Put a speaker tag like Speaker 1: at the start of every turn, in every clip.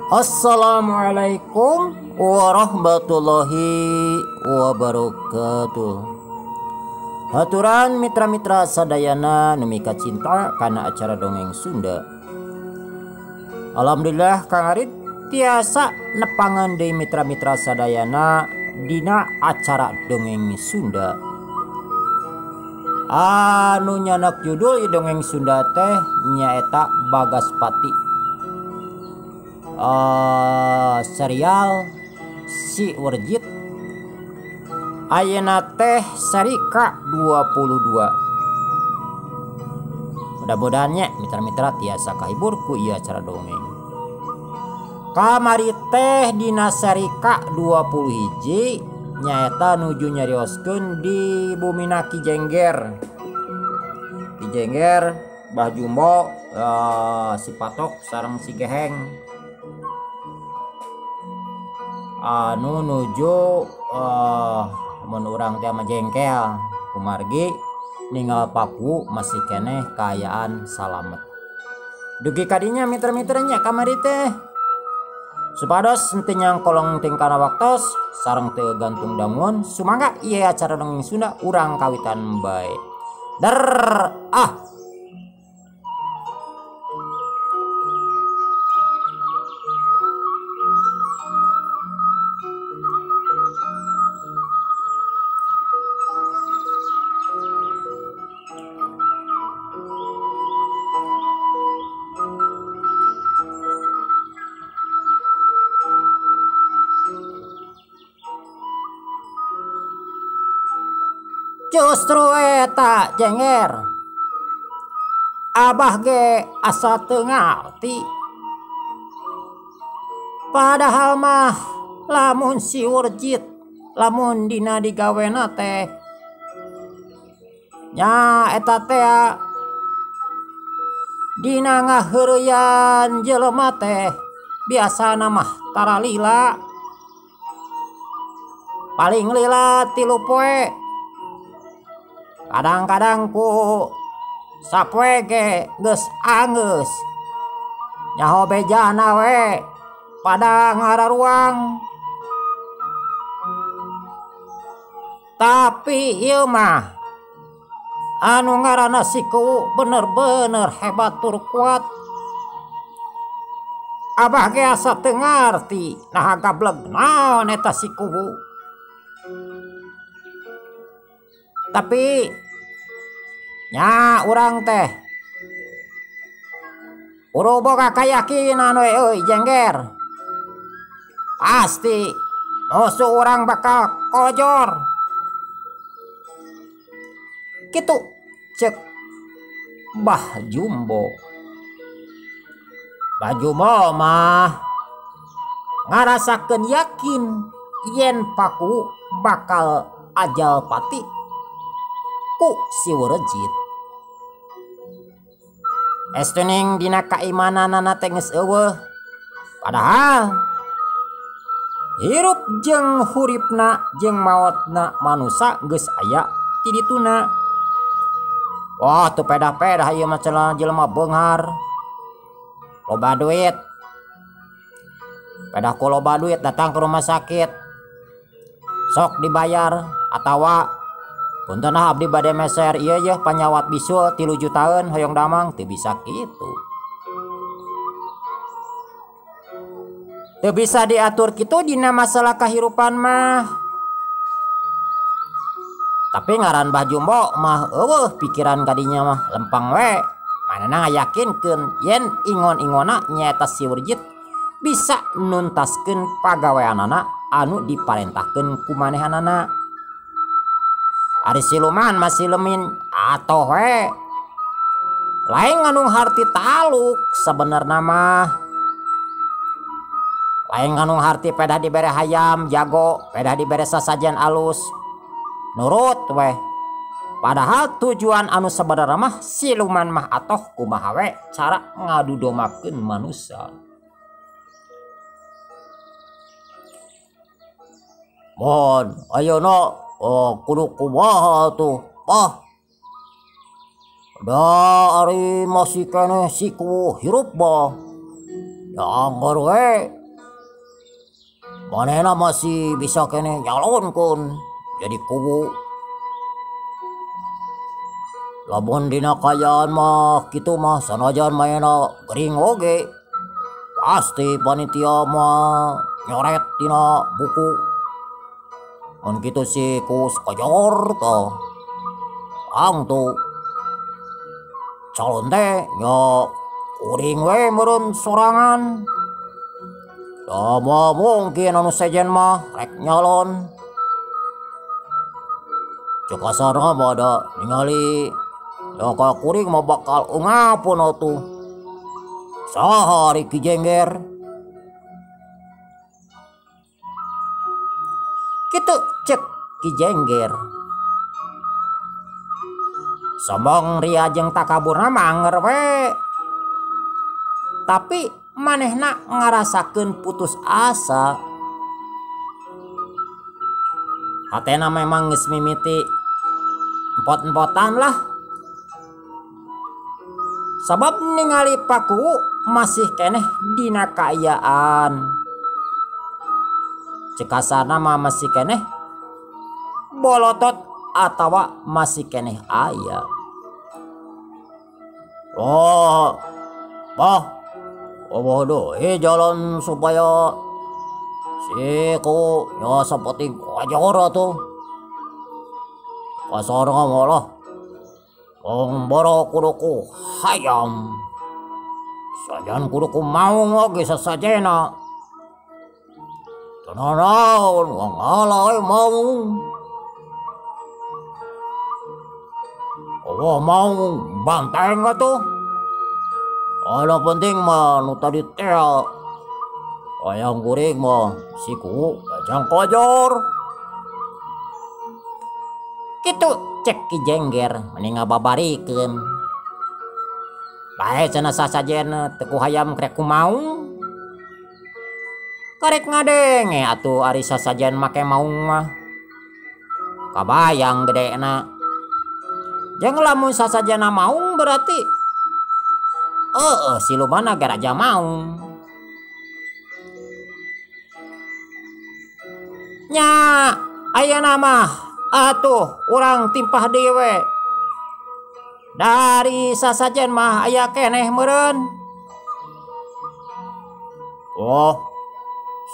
Speaker 1: Assalamualaikum warahmatullahi wabarakatuh. Haturan mitra-mitra sadayana nu mika cinta kana acara dongeng Sunda. Alhamdulillah Kang Arid tiasa nepangan deui mitra-mitra sadayana dina acara dongeng Sunda. Anu nyanak judul dongeng Sunda teh nyaeta Bagaspati. Serial Si Werjit ayeuna teh seri ka-22. Mudah-mudahan nya mitra-mitra tiasa kahibur ku ieu acara dongeng. Kamari teh dina seri ka-21 nyaeta nuju nyarioskeun di bumina Ki Jengger. Ki Jengger, Bah Jumbo, si Patok sareng si Geheng. Anu nuju mun urang teh mah jengkel kumargi ninggal paku masih keneh kaayaan salamet. Dugi kadinya mitra-mitranya kamari teh supados henteu nyangkolong ting kana waktos sareng teu gantung dangun sumangga ieu acara dongeng Sunda urang kawitan bae. Der ah. Justru eta Jengger, Abah ge asa teu ngarti. Padahal mah lamun si Werjit lamun dina digawena teh nya eta teh dina ngaheureyan jelema teh biasana mah tara lila, paling lila 3 poe. Kadang-kadang ku sapoe ge geus anggeus nyaho bejana we pada ngararuang. Tapi ieu mah anu ngaranna si Kuwu bener-bener hebat tur kuat. Abah ge asa teu ngarti naha gableg naon eta si Kuwu. Tapi nya urang teh kudu boga kayakinan we euy Jengger. Pasti musuh urang bakal kojor. Kitu cek Bah Jumbo. Bah Jumbo mah ngarasakeun yakin yen Paku bakal ajal pati ku si Werjit. Estuning dina kaimananana teh geus eueuh. Padahal hirup jeung huripna jeung maotna manusa geus aya ti dituna. Wah, teu pedah-pedah ieu mah cenah jelema beunghar. Loba duit. Pedah ku loba duit datang ke rumah sakit. Sok dibayar atawa punten ah abdi bade meser ieu yeuh panyawat bisul 3 jutaan hoyong damang teu bisa kitu. Teu bisa diatur kitu dina masalah kahirupan mah. Tapi ngaran Bah Jumbo mah eueuh pikiran kadinya mah lempang we. Manehna ngayakinkeun yen ingon-ingonna nyaeta si Werjit bisa nuntaskeun pagaweanana anu diparentahkeun ku manehanana. Ari siluman masih lemin atoh we. Lain ngandung harti taluk sebenarna mah. Lain ngandung harti pedah dibere hayam jago, pedah dibere sasajen alus. Nurut we. Padahal tujuan anu sebenarna mah siluman mah atoh kumaha we cara ngadudomakeun manusia. Mon, ayeuna oh, kudu kumaha tuh, bah. Da ari masih keneh si Kuwu hirup bah. Da angger we manehna masih bisa keneh nyalonkeun jadi kuwu. Lamun dina kaayaan mah kitu mah sanajan manehna gering oge pasti panitia mah nyoret tina buku. Mun kitu si ku sakajor tah tangtu calon teh nya kuring we meureun sorangan. Da moal mungkin anu sejen mah rek nyalon. Cek kasarna mah da ningali ya ka kuring mah bakal ungapun atuh. Saha ari Ki Jengger? Kitu cek Ki Jengger. Sombong ria jeung takaburna mah anger we. Tapi manehna ngarasakeun putus asa. Hatena memang geus mimiti empot-empotan lah. Sabab ningali Pakuwu masih keneh dina kaayaan. Cek kasarna mah masih keneh bolotot atawa masih keneh aya. Oh, bah, eueuh deui jalan supaya si ku nya sapenting kajor atuh. Kasarna mah lah tong boro kudu ku hayam. Sajan kudu ku maung oge sasajena. Teu nanaon ngala we maung. Eueuh maung banteng atuh. Anu penting mah nu tadi teh hayang kuring mah si ku kajang kajor. Kitu cek Ki Jengger meni ngababarikeun. Bae cenah sasajen teu ku hayam krek ku maung. Karek ngadenge atuh ari sasajen make maung mah. Kabayang gedena. Jeung lamun sasajena maung berarti silumanna ge raja maung. Nya ayeuna mah atuh urang timpah deui we. Dari sasajen mah aya keneh meureun. Oh,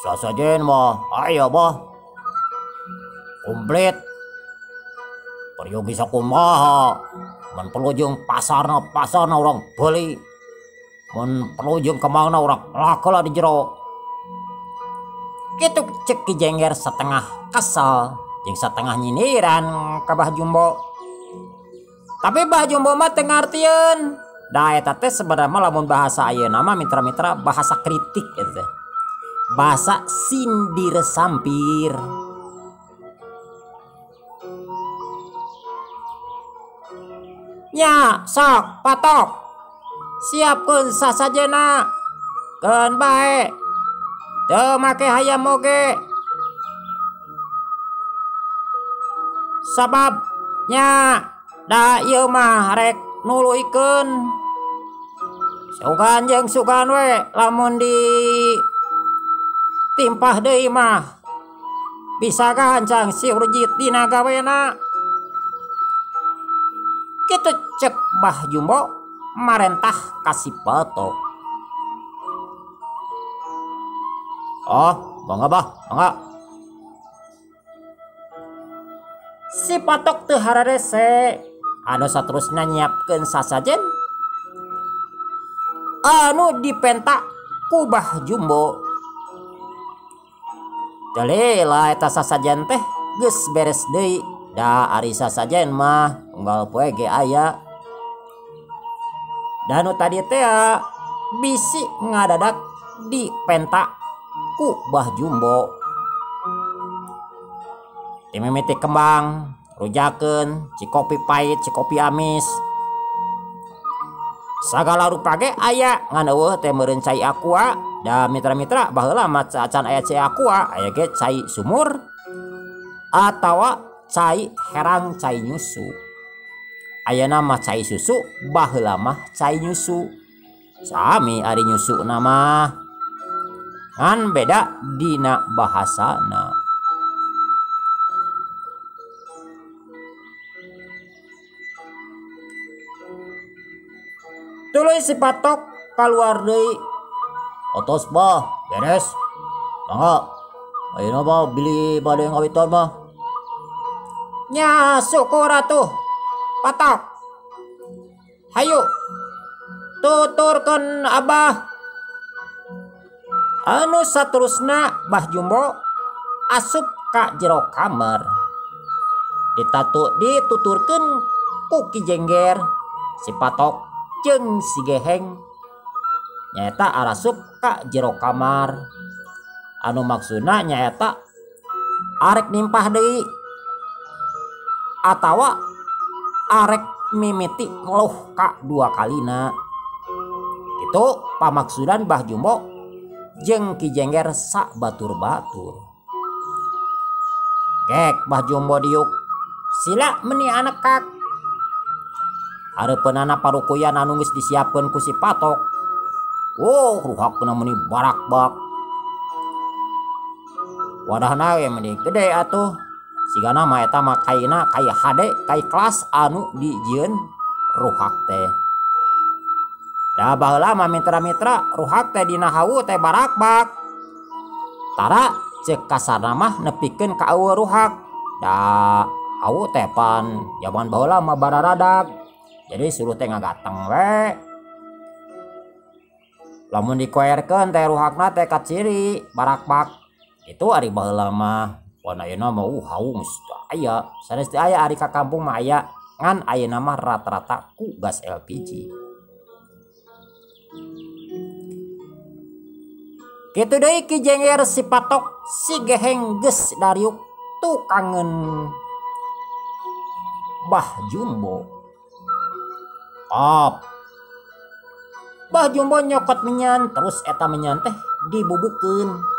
Speaker 1: sasajen mah aya bah. Komplit. Peryogi sakumaha. Mun perlu jeung pasarna urang beuli. Mun perlu jeung kembangna urang lakeula di jero. Kitu cek Ki Jengger setengah kesel jeung setengah nyindiran ka Bah Jumbo. Tapi Bah Jumbo mah teu ngartieun. Da eta teh sebenarnya mah lamun bahasa ayeuna mah mitra-mitra bahasa kritik eta teh. Bahasa sindir sampir. Nya sok patok. Siapkeun sasajena. Keun bae. Teu make hayam oge. Sabab nya da ieu mah rek nuluykeun. Sugan jeung sugan we lamun di timpah deui mah bisa gancang si Urjit dina gawena. Kitu cek Bah Jumbo marentah ka si Patok. Oh, mangga bah, mangga. Si Patok teu hararese anu saterusna nyiapkeun sasajen anu dipenta ku Bah Jumbo. Teu lila eta sasajen teh geus beres deui. Da ari sasajen mah unggal poe ge aya. Da nu tadi teh bisi ngadadak dipenta ku Bah Jumbo. Timimiti kembang, rujakeun, cikopi pahit, cikopi amis. Sagala rupa ge aya ngan eueuh teh meureun cai aqua. Da mitra-mitra baheula mah acan aya cai aqua, aya ge cai sumur atawa cai herang, cai nyusu. Ayeuna mah cai susu, baheula mah cai nyusu. Sami ari nyusuna mah. Ngan beda dina bahasana. Tuluy si Patok kaluar deui. Otos bah, beres. Mangga. Ayeuna mah beli bade ngawitan mah. Nya syukur atuh. Patok. Hayu. Tuturkeun Abah. Anu saterusna Bah Jumbo asup ka jero kamar. Ditatu dituturkeun ku Ki Jengger, si Patok jeung si Geheng. Nyaeta arasup ka jero kamar. Anu maksudna nyaeta arek nimpah deui atawa arek mimiti ngeluh ka dua kalina. Itu pamaksudan Bah Jumbo jeung Ki Jengger sak batur-batur. Gek Bah Jumbo diuk sila meni anekak. Hareupeunana parukuyan anu geus disiapkeun ku si Patok. Oh, ruhakna meni barakbak. Wadahna ge meni gede atuh. Sigana mah eta mah kaina kai hade kai kelas anu dijieun ruhak teh. Da baheula mah mitra-mitra ruhak teh dina hawu teh barakbak. Tara ceuk kasarna mah nepikeun ka eueuh ruhak. Da hawu teh pan jaman baheula mah bararadag. Jadi suluh teh ngagateng we. Lamun dikoerkeun teh ruhakna teh kaciri barakbak. Itu ari baheula mah. Wan ayeuna mah hawu geus teu aya. Sanes teu aya ari ka kampung mah aya. Ngan ayeuna mah rata-rata ku gas LPG. Kitu deui Ki Jengger si Patok si Geheng geus dariuk tukangeun Bah Jumbo. Op. Bah Jumbo nyokot menyan terus eta menyan teh dibubukeun.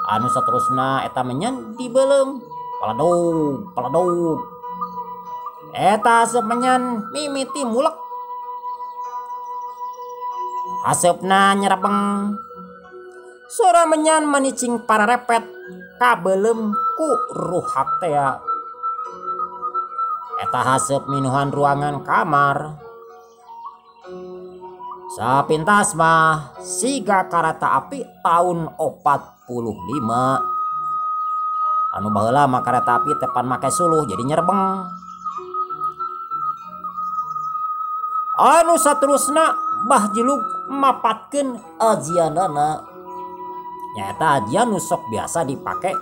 Speaker 1: Anu saterusna eta menyan dibeuleum. Paladog, paladog. Eta aseup menyan mimiti mulek. Aseupna nyerebeng. Sora menyan manicing pararepet kabeuleum ku ruhak teh. Eta haseup minuhan ruangan kamar. Sapintas mah siga kareta api tahun 45. Anu baheula mah kareta api teh pan make suluh jadi nyerebeng. Anu saterusna Bah Jilug mapatkeun ajianana. Nyaeta ajian nu sok biasa dipake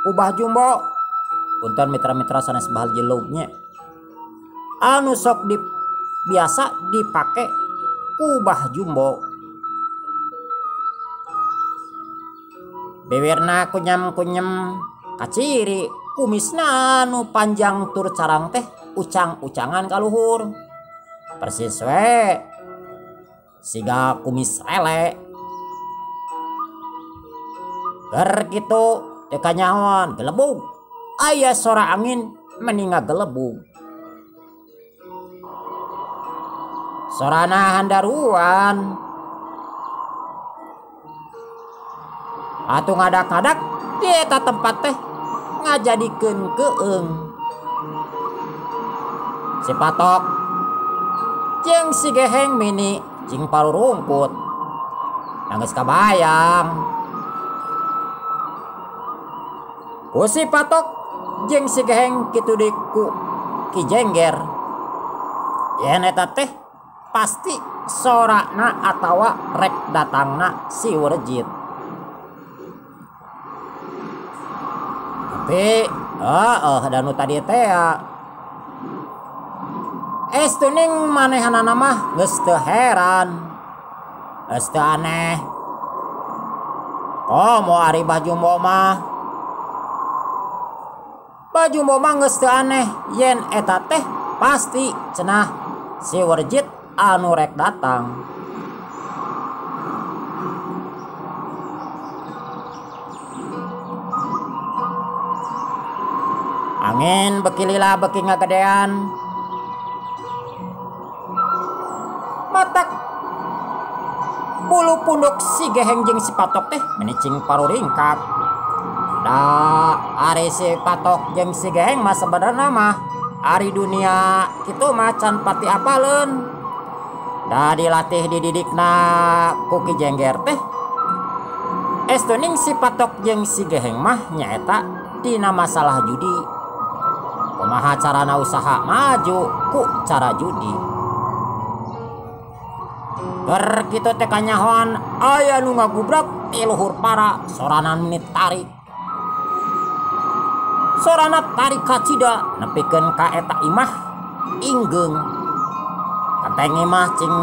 Speaker 1: ku Bah Jumbo. Punten mitra-mitra sanes Bah Jilug nya. Anu sok biasa dipake ku Bah Jumbo. Bewerna kunyam-kunyam kaciri kumisna anu panjang tur carang teh ucang-ucangan kaluhur. Persis we siga kumis lele. Ger kitu teu kanyahoan gelebug. Aya sora angin meninga gelebug. Sorana handaruan. Atuh ngadak-ngadak di eta tempat teh ngajadikeun keung. Si Patok jeung si Geheng mini cing parurungkut. Geus kabayang. Ku si Patok jeung si Geheng kitu deui ku Ki Jengger. Yen eta teh pasti sorana atawa rek datangna si Werjit. Tapi danu tadi teh estuning manehanana mah geus teu heran. Geus teu aneh. Oh, mau ari Bah Jumbo mah. Bah Jumbo mah geus teu aneh yen eta teh pasti cenah si Werjit anu rek datang. Angin beki lila beki ngagedean. Matak bulu punduk Awak si Geheng jeung si Patok teh meni cing paruringkak. Da ari si Patok jeung si Geheng mah sebenarna mah ari dunia kitu mah can pati apaleun. Da dilatih dididikna ku Ki Jengger teh. Estuning si Patok jeung si Geheng mah nyaeta dina masalah judi. Kumaha carana usaha maju ku cara judi. Ger kitu teh kanyahoan aya nu ngagubrak ti luhur para soranan menit tarik. Sorana tarik kacida nepikeun ka eta imah inggeung. Kenteng imah cing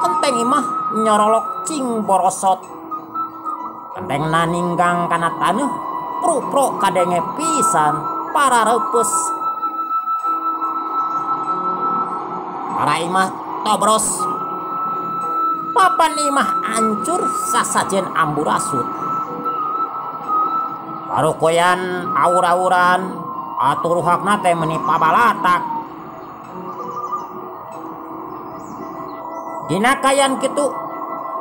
Speaker 1: kenteng imah nyorolok cing borosot. Kentengna ninggang kana taneuh pru-pru kadenge pisan para reupes. Para imah tobros. Papan imah ancur sasajen amburasut. Parukoyan aur-auran atuh ruhakna teh meuni pabalatak. Dina kayan kitu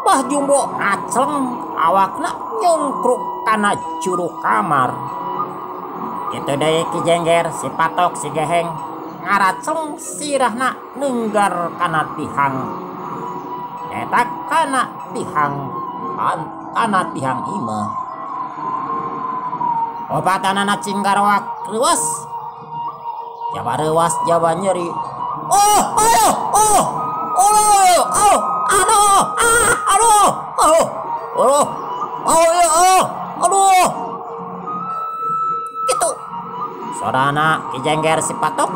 Speaker 1: Bah Jumbo ngacleng awakna nyungkruk kana juru kamar. Kitu deui Ki Jengger, si Patok, si Geheng ngaracleng sirahna nenggar kana tihang. Eta kana tihang kana tihang imah. Obatanana cing garowak reuas. Jawa reuas jawa nyeri. Oh, oh, oh. Oh, oh, aduh, ah, aduh, oh, oh, oh, ya, oh, aduh. Gitu. Sorana Ki Jengger si Patok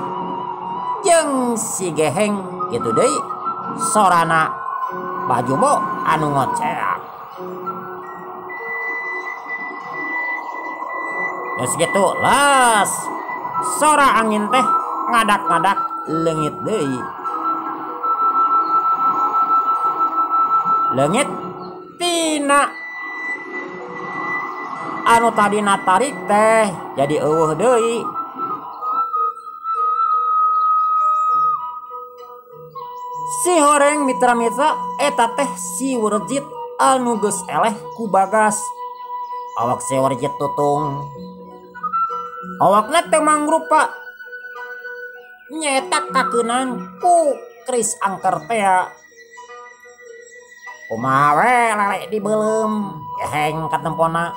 Speaker 1: jeung si Geheng kitu deui sorana Bah Jumbo anu ngoceak. Geus kitu las sora angin teh ngadak-ngadak leungit deui. Leungit tina anu tadina tarik teh jadi eueuh deui. Si horeng mitra-mitra eta teh si Werjit anu geus eleh ku Bagas. Awak si Werjit tutung. Awakna teh mangrupa nyetak kakeunan ku keris angker tea. Kumaha we lele dibeuleum Geheng katempona.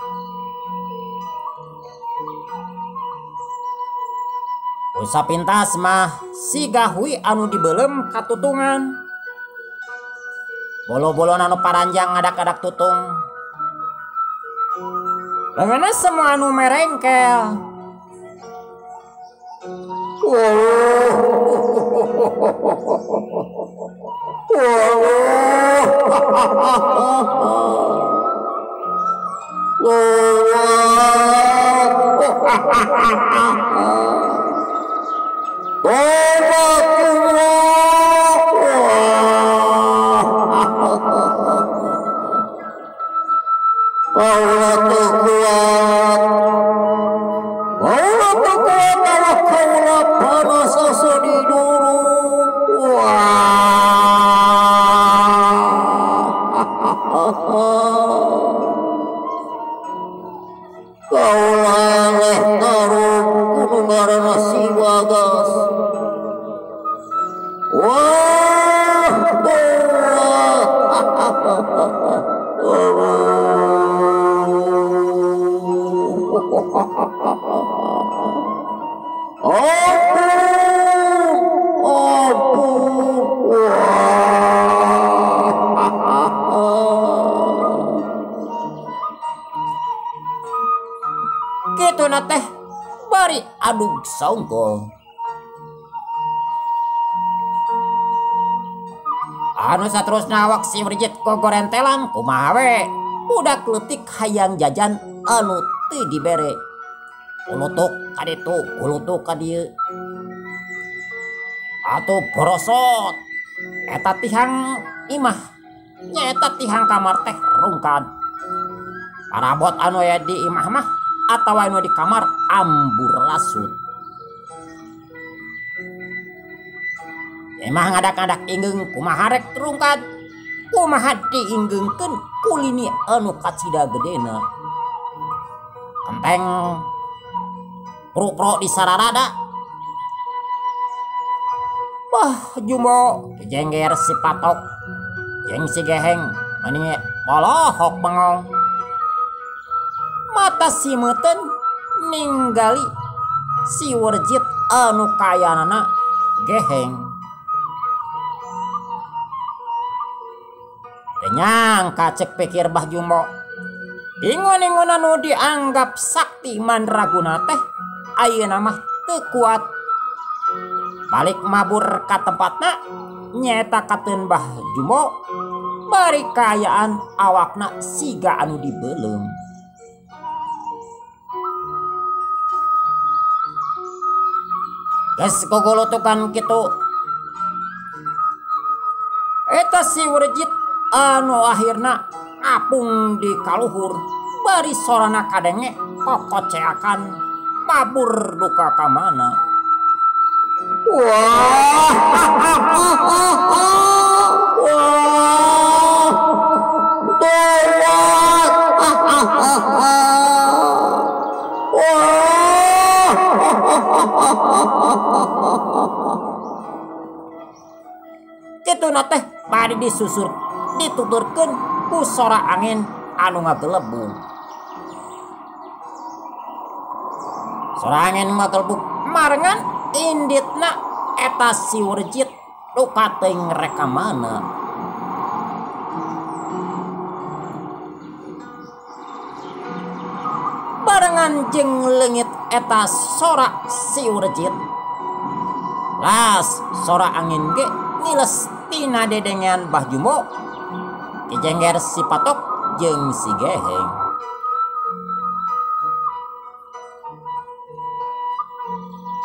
Speaker 1: Usapintas mah si Gahui anu dibeuleum katutungan. Bolo-bolo anu paranjang ngadak-ngadak tutung. Leungeunna semua anu merengkel. Kituna teh bari adug saungkul. Anu saterusna awak si Werjit gogorentelan kumaha we budak leutik hayang jajan anu teu dibere. Ulutuk ka ditu, ulutuk ka dieu. Atuh borosot. Eta tihang imah nyaeta tihang kamar teh rungkad. Parabot anu aya di imah mah atawa anu di kamar ambur lasut. Imah ngadak-ngadak inggeung kumaha rek rungkad, kumaha diinggeungkeun kulini anu kacida gedena. Kenteng pro-pro di sararada. Bah Jumbo jengger si Patok jeung si Geheng mani polohok bengong. Mata si meuteun ninggali si Werjit anu kayanana geheng. Teu nyangka cek pikir Bah Jumbo. Ingon-ingon anu dianggap sakti mandraguna teh ayeuna mah teu kuat. Balik mabur ka tempatna nyaeta kateun Bah Jumbo bari kaayaan awakna siga anu dibeuleum. Geus gogolotukan kitu eta si Werjit anu akhirna ngapung di kaluhur bari sorana kadenge kokoceakan mabur duka ka mana. Wah, wah, tolong, wah. Kitu na teh bari disusur dituturkeun ku sora angin anu ngagelebung. Sora angin ngagelebung marengan inditna eta si Werjit luka teuing rek ka mana. Barengan jeung leungit eta sora si Werjit. Las sora angin ge ngiles tina dedengean Bah Jumbo. Ki Jengger si Patok jeung si Geheng.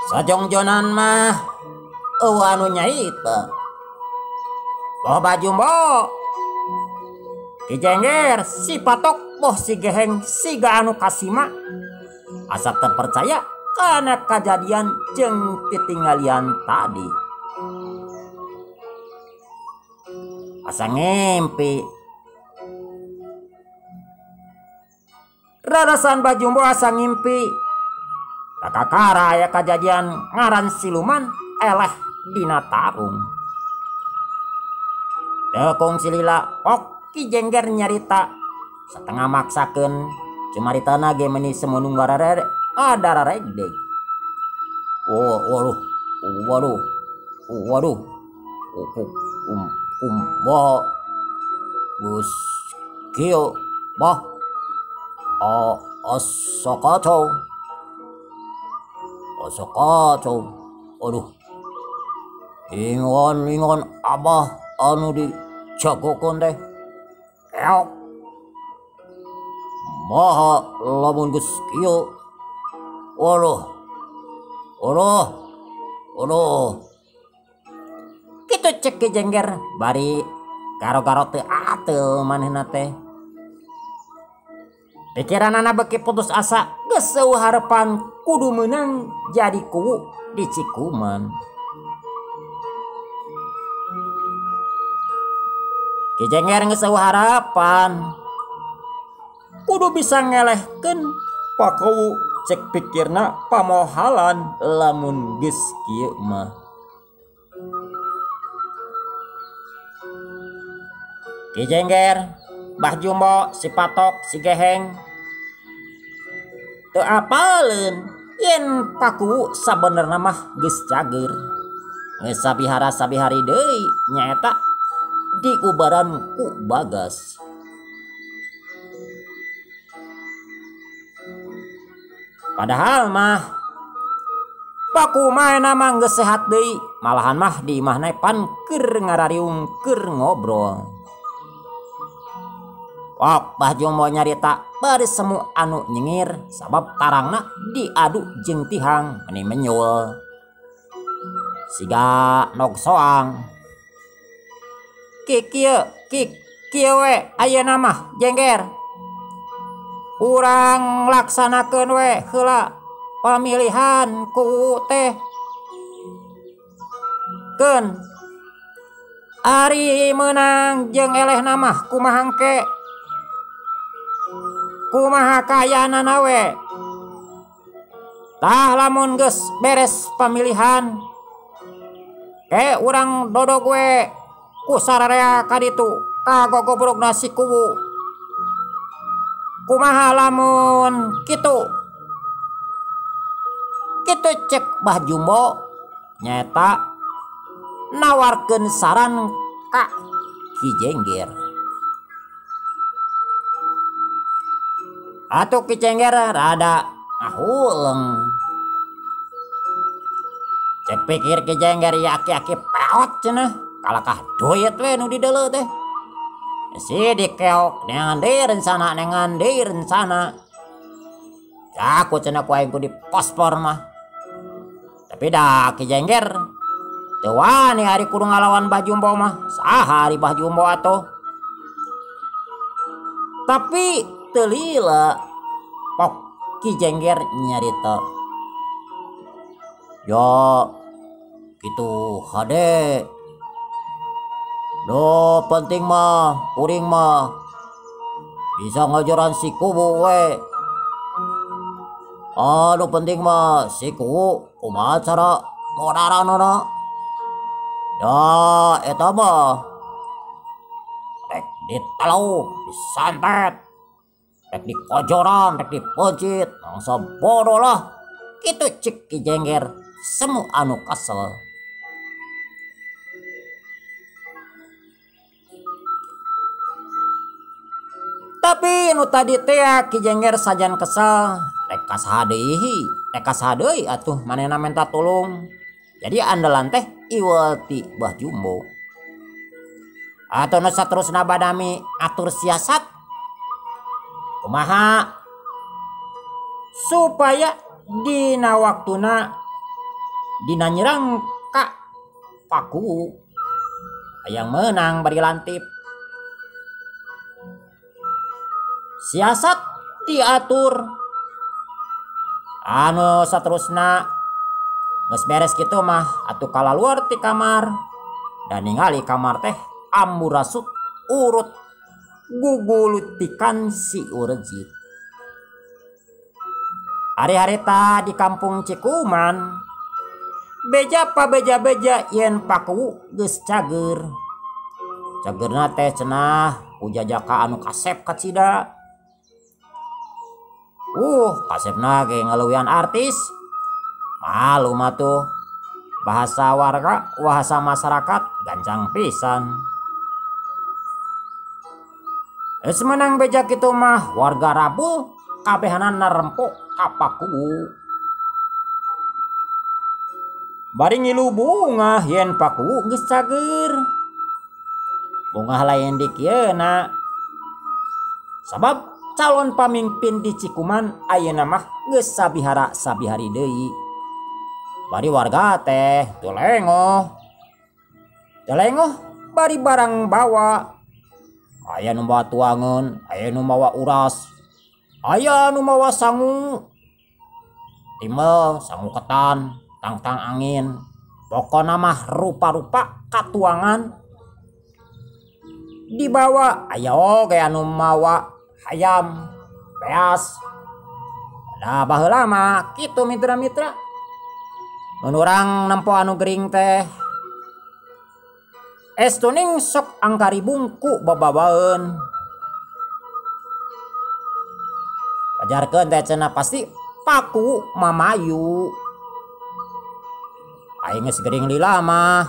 Speaker 1: Sajongjonan mah eueuh anu nyaita. Boh Bah Jumbo, Ki Jengger si Patok boh si Geheng siga anu kasima. Asa teu percaya kana kajadian jeung titinggalian tadi. Asa ngimpi. Rarasan Bah Jumbo asa ngimpi. Kakakara aya kajadian ngaran siluman eleh dina tarung. Teu kungsi lila ok Ki Jengger nyarita setengah maksakeun cumaritana ge meuni semunung garare adararegdeg. Oh, waduh, waduh, waduh, kumaha geus kieu bah asa kacau, asa kacau. Aduh, ingon-ingon abah anu dijagokeun teh keok. Maha lamun geus kieu. Waduh, waduh, waduh. Kitu cek Ki Jengger bari garo-garo teu ateul manehna teh. Pikiranana beuki putus asa, geus eueuh harepan kudu meunang jadi kuwu di Cikuman. Ki Jengger geus eueuh harapan kudu bisa ngelehkeun pakuwu cek pikirna pamohalan lamun geus kieu mah. Ki Jengger, Bah Jumbo, si Patok, si Geheng teu apaleun yen pakuwu sabenerna mah geus cager. Geus sabihara sabihari deui nyaeta diubaran ku Bagas. Padahal mah paku mah mah geus sehat deui, malahan mah di imahna pan keur ngarariung keur ngobrol. Wah, Bah Jumbo nyarita bari semu anu nyengir sabab tarangna diadu jeung tihang meni menyul. Siga nog soang. Ki kieu, ki kieu we ayeuna mah Jengger. Urang laksanakeun we heula pamilihan ku teh. Keun. Ari meunang jeung elehna mah kumaha engke. Kumaha kaayaanana we. Tah lamun geus beres pamilihan ke urang dodog we ku sararea ka ditu ka gogobrogna si kuwu. Kumaha lamun kitu? Kitu cek Bah Jumbo nyaeta nawarkeun saran ka Ki Jengger. Atuh Ki Jengger rada ngahuleng. Cek pikir Ki Jengger ya aki-aki peot cenah, kalakah duit we nu dideuleu teh. Si dikeok neangan deui rencana, neangan deui rencana. Jaku cenah ku aing ku dipospor mah. Tapi dah Ki Jengger teu wani ari kudu ngalawan Bah Jumbo mah. Saha ari Bah Jumbo atuh? Tapi teu lila pok Ki Jengger nyarita. Ya kitu hade. Do penting mah kuring mah bisa ngajaran si kubu we. Anu penting mah si kubu kumaha cara modaranana. Ya eta mah rek diteluh, disantet, rek dikojoran, rek dipencit, mangsa bodoh lah. Kitu cik Ki Jengger semu anu kesel. Tapi nu tadi teh Ki Jengger sajan kesel, rek kasaha deui, rek kasaha deui atuh manehna minta tulung. Jadi andalan teh iwal ti Bah Jumbo. Atau nu saterusna badami atur siasat kumaha supaya dina waktuna dina nyerang ka Paku hayang menang bari lantip. Siasat diatur anu saterusna geus beres kitu mah atuh kalaluar ti kamar dan ningali kamar teh amburasut urut gugulutikan si Urejit. Hari-harita di kampung Cikuman beja pa beja-beja yen Paku geus cager. Cagerna teh cenah ku jajaka anu kasep kacida. Kasepna ge ngaleuwihan artis. Malu mah tuh bahasa warga, bahasa masyarakat gancang pisan. Geus menang beja kitu mah warga rabul kabehanana rempok ka Paku. Bari ngilu bungah yen Paku geus cager. Bungah lain di kieuna. Sabab calon pamimpin di Cikuman ayeuna mah geus sabihara sabihari deui. Bari warga teh teu lengoh. Teu lengoh bari barang bawa. Aya nu mawa tuangeun, aya nu mawa uras, aya nu mawa sangu. Timel, sangu ketan, tangtang angin. Pokona mah rupa-rupa katuangan dibawa. Aya oge anu mawa hayam, beas. Nah baheula mah kitu mitra-mitra. Mun urang nempo anu gering teh estuning sok angkaribung ku babawaeun. Pajarkeun teh cenah pasti Paku mamayu. Aing geus gering lila mah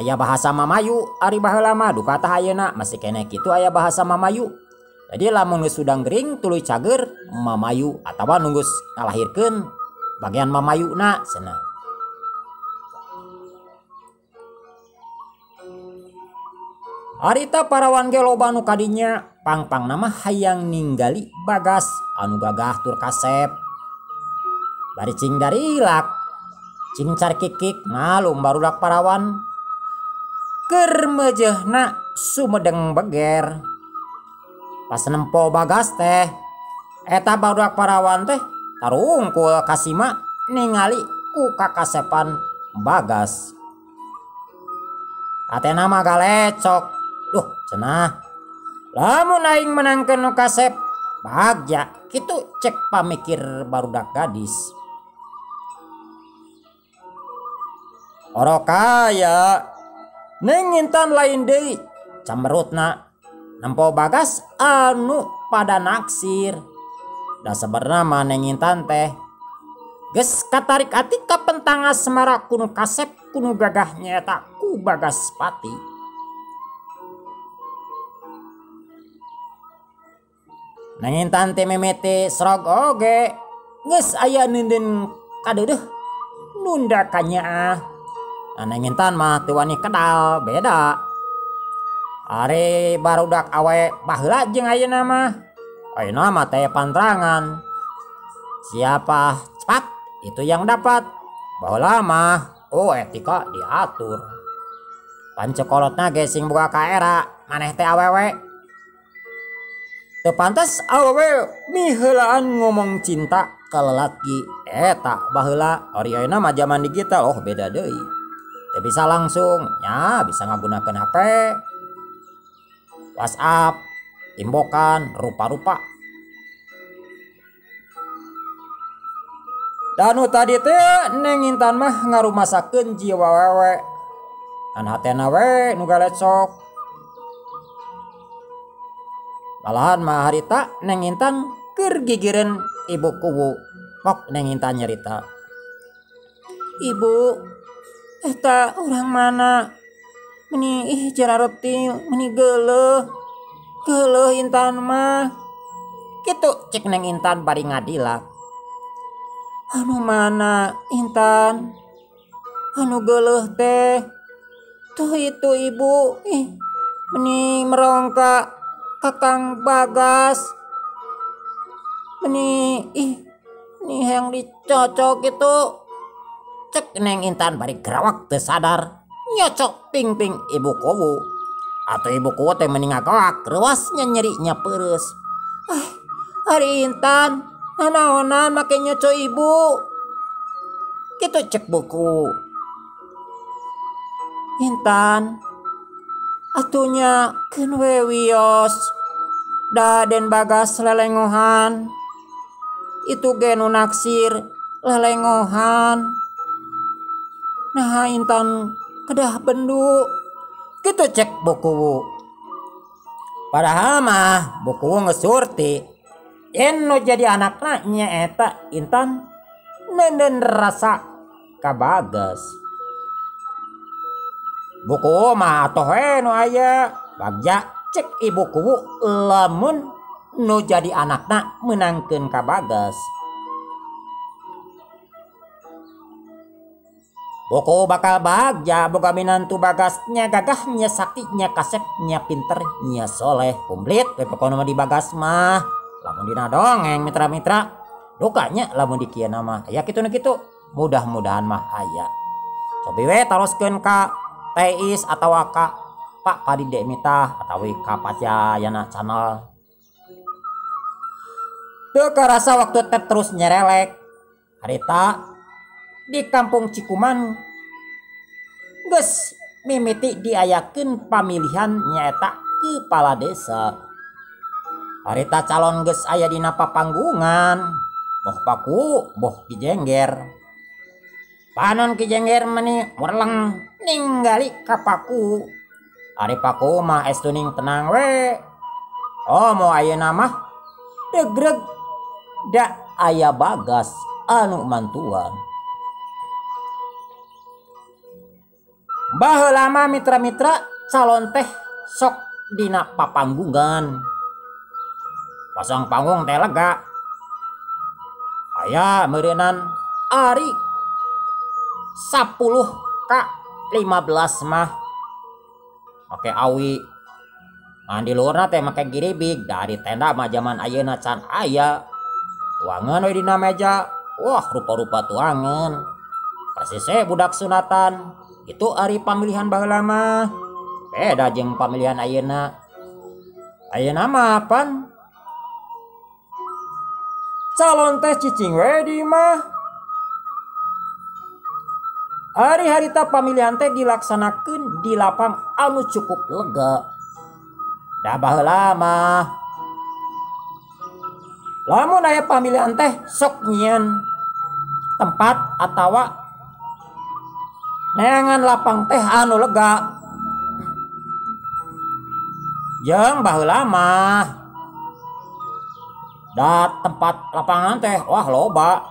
Speaker 1: aya bahasa mamayu ari baheula mah duka tah ayeuna masih keneh kitu aya bahasa mamayu. Jadi lamun geus sudang gering tuluy cager mamayu atawa nu geus ngalahirkeun bagian mamayuna cenah. Harita parawan ge loba nu kadinya pangpangna mah hayang ninggali Bagas anu gagah tur kasep. Bari cing darilak, cing carkikik malum barudak parawan. Keur meujeuhna sumedeng beger. Pas nempo Bagas teh eta barudak parawan teh tarungkul kasima ningali ku kakasepan Bagas. Atena mah galecok. Duh cenah. Lamun aing menangkeun nu kasep, Bagja kitu cek pamikir barudak gadis. Orok kaya Neng Intan lain deui camberutna nempo Bagas anu pada naksir. Da sabarna mah Neng Intan teh geus katarik ati ka pentang asmara kunu kasep kunu gagah nyaeta ku Bagaspati. Neng Intan teh mimiti serog oge geus aya neunden kadeudeuh nunda kanyaah. Nah, Neng Intan mah teu wani kedal beda. Ari barudak awe baheula jeung ayeuna mah. Ayeuna mah teh pantrangan. Siapa cepat itu yang dapat. Baheula mah oh etika diatur. Pancekolotna ge sing boga kaera maneh teh awewe. Teu pantes awewe miheulaan ngomong cinta ka lalaki eta baheula. Ari ayeuna mah zaman digital oh beda deui. Teu bisa langsung nya bisa ngagunakeun HP, WhatsApp, imbokan, rupa-rupa. Danu tadi teh Neng Intan mah ngarumasakeun jiwa wewe. Ngan hatena we nu galecok. Malahan mah harita Neng Intan keur gigireun ibu kuwu. Pok Neng Intan nyarita. Ibu, eta urang mana? Meni ih jararetil, meni geuleuh. Geuleuh Intan mah. Kitu cek Neng Intan bari ngadilak. Anu mana Intan? Anu geuleuh teh. Tuh itu ibu, ih meni merongka Kakang Bagas. Meni ih meni yang dicocok itu. Cek Neng Intan bari gerawak teu sadar nyocok ping-ping ibu kowu. Atau ibu kowu teh meni ngagawak reuas nya nyeri nya peureus. Ah, ari Intan nanaonan make nyocok ibu. Kitu cek buku. Intan atunya keun we wios. Da Den Bagas lelengohan. Itu ge nu naksir lelengohan. Nah Intan kedah bendu. Kitu cek buku. Padahal mah buku geus surti. Yen nu jadi anakna nyaeta Intan neuneun rasa ka Bagas. Buku mah atoh we nu aya. Bagja cek ibu kuwu lamun nu jadi anakna meunangkeun ka Bagas. Buku bakal bagja boga minantu Bagasnya gagahnya saktinya kasepnya pinternya soleh komplit we pokona mah di Bagas mah. Lamun dina dongeng mitra-mitra dukanya lamun di kieu mah aya kitu nu kitu mudah-mudahan mah aya. Cobi we taroskeun ka Teis atawa ka Pak Padide Mita atawa ka Pacayana channel. Teu karasa waktu teh terus nyerelek. Harita di kampung Cikuman geus mimiti diayakeun pamilihan nyaeta kepala desa. Harita calon geus aya dina papanggungan, boh paku boh Ki Jengger. Panon Ki Jengger meni merleng ninggali ka paku. Ari paku mah estuning tenang we. Oh mau ayeuna mah degreg da aya Bagas anu mantuan. Baheula mah mitra-mitra calon teh sok dina papanggungan. Pasang panggung teh lega. Aya meureunan ari 10 ka 15 mah make awi. Ngan di luhurna teh make giribig dari tenda mah zaman ayeuna can aya. Tuangan we dina meja. Wah rupa-rupa tuangan. Persis we budak sunatan. Itu ari pamilihan baheula mah. Beda jeung pamilihan ayeuna. Ayeuna mah pan calon teh cicing we di imah. Ari harita pamilihan teh dilaksanakeun di lapang anu cukup lega. Da baheula mah Lamun aya pamilihan teh sok nyieun tempat atawa neangan lapang teh anu lega. Jeung baheula mah da tempat lapangan teh wah loba,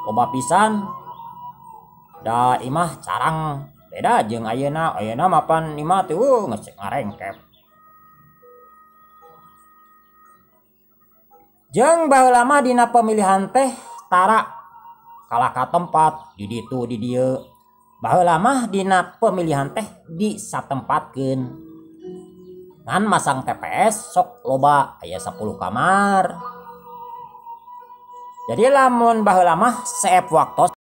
Speaker 1: loba pisan. Da imah carang beda jeung ayeuna, ayeuna mapan imah teh geus ngarengkep. Jeung baheula mah dina pemilihan teh tara kalah ka tempat di ditu di dieu. Baheula mah dina pemilihan teh disatempatkeun. Ngan masang TPS sok loba aya 10 kamar. Jadi lamun baheula mah seep waktos